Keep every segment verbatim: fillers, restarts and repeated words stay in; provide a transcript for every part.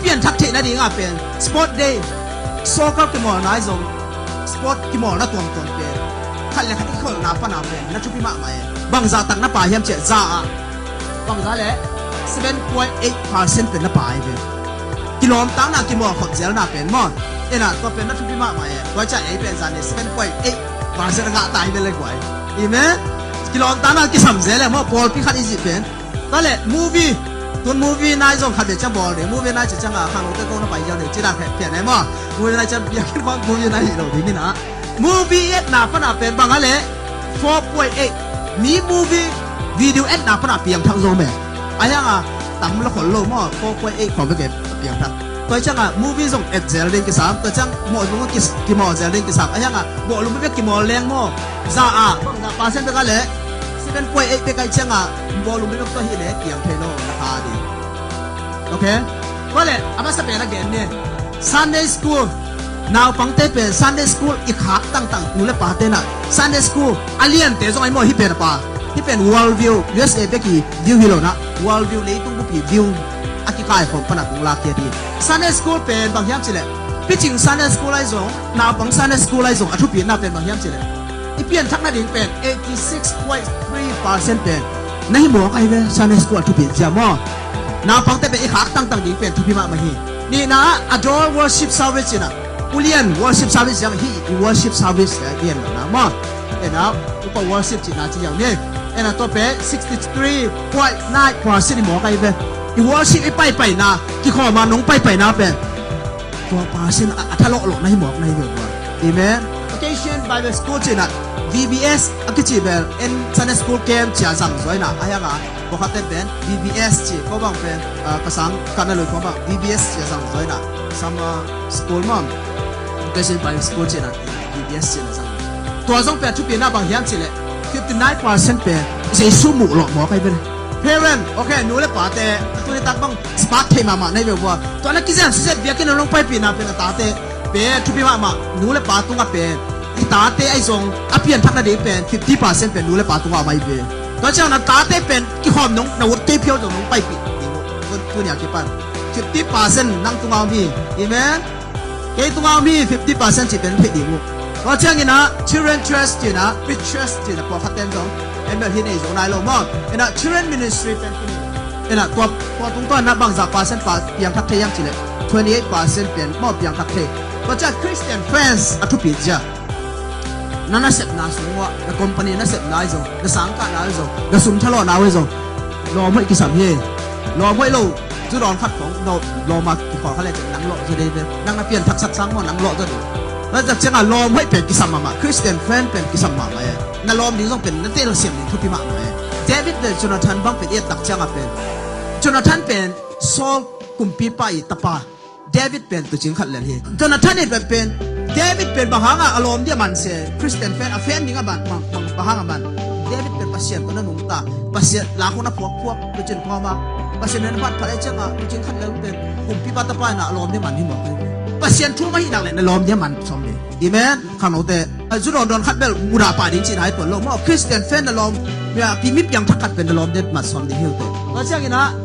Pianthak theih nadingah pen sport day, soccer kimawlna ahi zong, sport kimawlna tuamtuam pen khat le khat i kholhna pana pen na thupi mahmah e. Bangzah tak na pai hiam ciah, za ah bangzah le seven point eight percent pen na pai ve. Kilawmtakna kimawlkhop zelna pen maw, ena tua pen na thupi mahmah e. Tua ciah ei pen zan ni seven point eight percent a ngah tai ve le guai. Amen. Kilawmtakna kisam zel e maw, pawlpi khat i zih pen. Tua le movie, tun movie night zong khat ve ciang bawl ding. Movie night ciang a khang lote ko na pai ziau ding cina khe pian ai maw. Movie night ciang biakinn khong movie night hi lo ding ina. Movie etna pana pen bang a le four point eight. Mi movie video etna pana piangthak zo me. A hiang a tam lo khol lo maw, four point eight khong ve ke piangthak. Tua ciang a movie zong et zel ding kisam, tua ciang mawh zong kis-, kimawh zel ding kisam. A hiang a bawlung bek kimawh leng maw. Za a bang za percent bek a le seven point eight bek a i ciang a bawlung bek tua hi le kiang thei lo na kha ding. Okay? Tua le a masa pen a gen ni. Sunday school. Naupangte pen Sunday school i khak tangtang, nu le pate na Sunday school a liante zong ai maw, hi pen a pa. Hi pen World View, U S A bek i view hi lo na. World View, leitung bupi view a kikai khawm pana kong lak kia di. Sunday school pen bang hiam cileh, picing Sunday school ai zong, naupang Sunday school ai zong a thupina pen bang hiam cileh, i pianthak nading pen eighty six point three percent pen na hi mawk ai ve. Sunday school a thupi zia maw? Naupangte pen i khak tangtang ding pen thupi mahmah hi. Nihna, adult worship service ina, ulian worship service ziang hi, i worship service a i en lo na maw? Ena upa worship cihna ci ziau ni. Ena tua pen sixty three point nine percent i mawk ai ve. I worship i paipaina, kikhawma nong paipaina pen tua percent a, a thalawhlawh na hi mawk na hi ve ua. Amen. Vacation Bible School cihna, V B S a kici bel en Sunday School camp cia zang zuaina a hianga. Bawkhatte pen V B S ci ko bang pen, ah, ka sang kana lui ko bang V B S cia zang zuaina. Summer school mom. Vacation Bible School cihna, V B S cihna zang. Tua zong pen thupina bang hiam cileh, fifty nine percent pen Jesu muh lawh mawk ai bel. Parent, okay, nu le pate, tuni tak bang spark thei mahmah na hi ve ua. Tua na kizian siset biakinn a nong paipihna pen a tate pen thupi mahmah, nu le pa tungah pen i tate ai zong a pianthak nading pen fifty percent pen nu le pa tungah a mai ve. Tua ciang na tate pen kikhawm nong na ut kei phiau zong nong paipih ding uh. Tun, tunia kipan fifty percent nang tungah om hi. Amen. Kei tungah om hi, fifty percent ci pen phei ding uh. Tua ciang ina children church cina, big church cina, pawlkhat ten zong en bel hi nei zo nai lo maw? Ina children ministry pen kini. Ina tua, tua tungtawn na bangza percent pa piangthak thei hiam cileh, twenty eight percent pen maw piangthak thei. Tua ciang Christian friends a thupi zia. Na nasepna sung uah, na company nasepna ai zong, na sangkahna ai zong, na sum thalawhna ai zong lawm hoih kisam hi. Lawm hoih lo zu dawn khat khong no lawm a kikhawh kha le cin nang lawh zaw dei ve. Nang na pianthak sak sang maw nang lawh zaw dei. Na zak ciangah lawm hoih pen kisam mahmah, Christian friend pen kisam mahmah e. Na lawm ding zong pen na teh lo siam ding thupi mahmah e. David le Jonathan bang pen i et tak ciangah pen, Jonathan pen Saul kumpipa i tapa. David pen tucing khat lel hi. Jonathan i pen pen David pen bang hangah a lawm dia man se, Christian fan a fan ding a man bang, bang, bang hangah man. David pen Pasian tawh na nungta, Pasian lakuna phuakphuak tucin phuama. Pasian na phat phat ai ciangah tucing khat lel pen kumpipa tapa ina a lawm dia man hi mawk. Pasian thu mah hi nak le na lawm dia man sawm ding. Amen. Khangnote, a zu dawn dawn khat bel mudah pah ding cihna hi tuan lo maw? Christian fan na lawm, mi a pi mi piangthak khat pen na lawm dia man sawm ding hi ute. Tua ciangina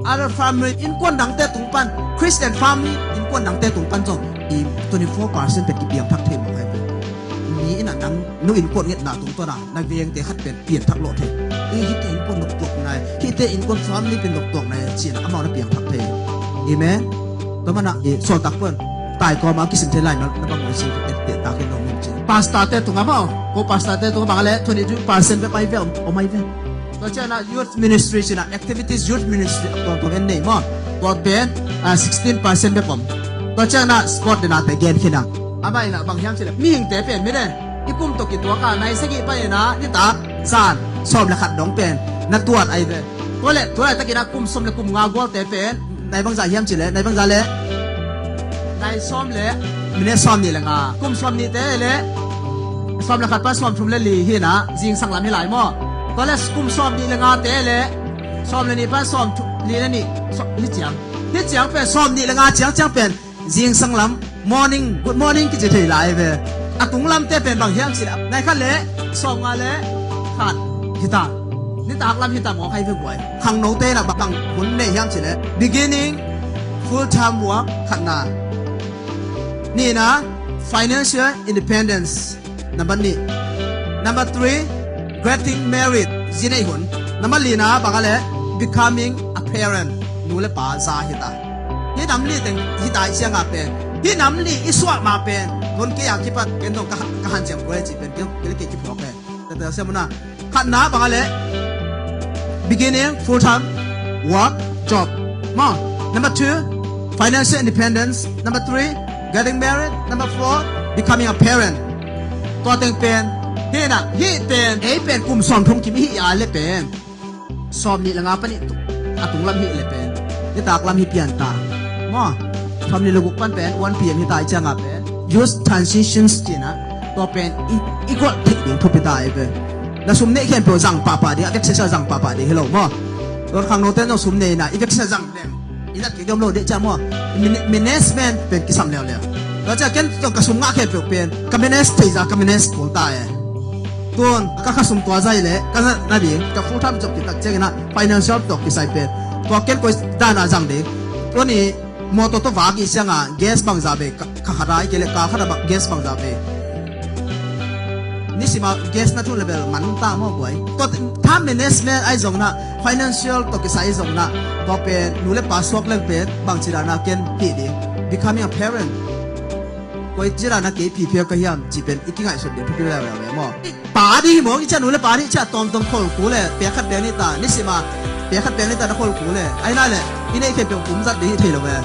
other family, innkuan dangte tung pan, Christian family innkuan dangte tung pan zong i twenty four percent pen kipiangthak thei mawk ai ve. Mi ina nang nu innkuan ngetna tungtawna na vengte khat pen pianthak lawh thei. I hihte innkuan noptuak nai, hihte innkuan family pen noptuak nai cihna amau na piangthak thei. Amen. Tua mana i sawltak pun tai kawma kisim thei lai na bang ui si te tak in nong ci. Pastor te tunga maw, ko pastor te tunga bang a le twenty two percent bek ai ve om ai ve. Tua ciangna youth ministry cina, activities youth ministry a tuamtuam en nei maw? Tua pen, ah, sixteen percent bek om. Tua ciangna sport dena te gen khina. Amah ina bang hiam cile mihingte pen mine i kum tawh kituaka nai sagih panina nitak zan sawm le khat dong pen na tuat ai ve. Tua le tua laitakina kum sawm le kum nga gualte pen nai bangzah hiam cile, nai bangzah le nai sawm le minute sawm nih le nga, kum sawm nihte le sawm le khat pan sawm thum le li hina zingsang lam hi lai maw? Tua le kum sawm nih le ngate le sawm le nih pan sawm thum li le nih hi ciang, hi ciang pen sawm nih le nga ciang ciang pen zingsang lam morning, good morning kici thei lai ve. A tunglamte pen bang hiam cile nai khat le sawm nga le khat hita. Nitak lam hita mawk ai ve buai. Khangnote na bang hun nei hiam cile beginning full time work, khatna. Nihna, financial independence, number nih. Number three, getting married, zi neih hun. Number lina bang a le, becoming a parent, nu le pa za hita. Hih nam li teng hita i siang a pen, hih nam li i suah ma pen, tun kei a kipat ken dong ka, ka han ciang kua le ci pen, kei, kei le kei kiphawk e. Tata siam una. Khatna bang a le, beginning full time work, job. Maw. Number two, financial independence. Number three, getting married. Number four, becoming a parent. Tua teng pen, hih na, hih pen, ei pen kum sawm thum kim hih a le pen, sawm nih le nga pan i tung, a tung lam hih le pen, nitak lam hih pian ta. Maw. Sawm nih le guk pan pen one P M hih ta i ciang a pen, use transitions cina. Tua pen i, i golh theih ding thupi ta i pen. Na sum neih khempeuh zang pahpah ding, a veksia zang pahpah ding hi lo maw. Tua khangnote na sum neihna i veksia zang leng i zat kei diam lo deh cia maw. Min-, management pen kisam leuleu. Tua cia ken tua ka sum ngah khempeuh pen ka manage thei za, ka manage kul ta e. Tun ka khasum tua zai le ka na, na ding ka full time job kitak ciangin a financial tua kisai pen, tua ken koi dana zang ding. Tua ni motor to vak i sianga gas bangza ve, ka, ka khata i kei le ka khata ba-, gas bangza ve. Nisima gas na thu level man ta maw buai. Tua time management ai zong na, financial to kisai zong na, tua pen nu le pa suak leng pen bang ci dana ken hih ding. Becoming a parent. Koi ci dana kei prepare ka hiam ci pen i kingaihsut ding thupi leuleu ve maw. Pa ding hi mawk i cia, nu le pa ding i cia, tawmtawm khol kul le, pek khat pek nih ta, nisima pek khat pek nih ta na khol kul le. Ai na le, i neih khempeuh kum zat ding hi thei lo ve.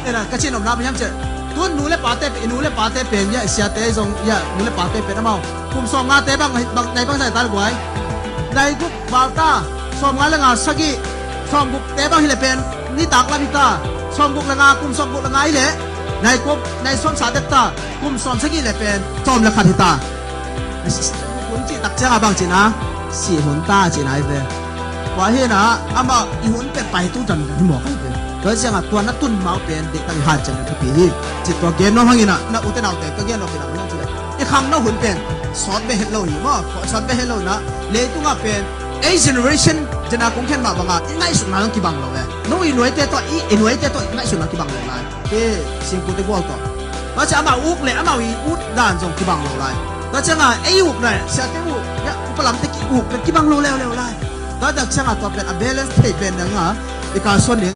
Ena, ka cin omna bang hiam cia. Tun nu le pate pe, nu le pate pen ya, siate zong ya, nu le pate pen amau kum sawm ngate bang, bang, nai bang zai ta le guai. Nai guk val ta, sawm nga le nga sagih, sawm guk te bang hi le pen nitak lam hi ta, sawm guk le nga, kum sawm guk le nga hi le, nai kop, nai sawm sa dek ta, kum sawm sagih le pen sawm le khat hi ta. Hun cih tak cianga bang cina, si hun ta cina hi ve. Tua hi na, ama i hun pen pai tu dan hi mawk hi ve. Tua cianga tua na tun mau pen dek tak i han ciang na thupi hi. Ci tua gen nuam hangina, na ute naute ka gen nuam hina, hina ci le. I khang na hun pen sawt beh het lo hi maw, sawt beh het lo na, leitungah pen ei generation, cina kong khen mah banga i ngaihsutna zong kibang lo ve. No i nuaite tawh, i, i nuaite tawh i ngaihsutna kibang lo lai. Te singkute gual tawh. Tua cia amau uk le amau i ut dan zong kibang lo lai. Tua cianga ei uk le siate uk, ya, upa lamte ki uk pen kibang lo leuleu lai. Tua tak cianga tua pen a balance thei pen danga i kalsuan ni.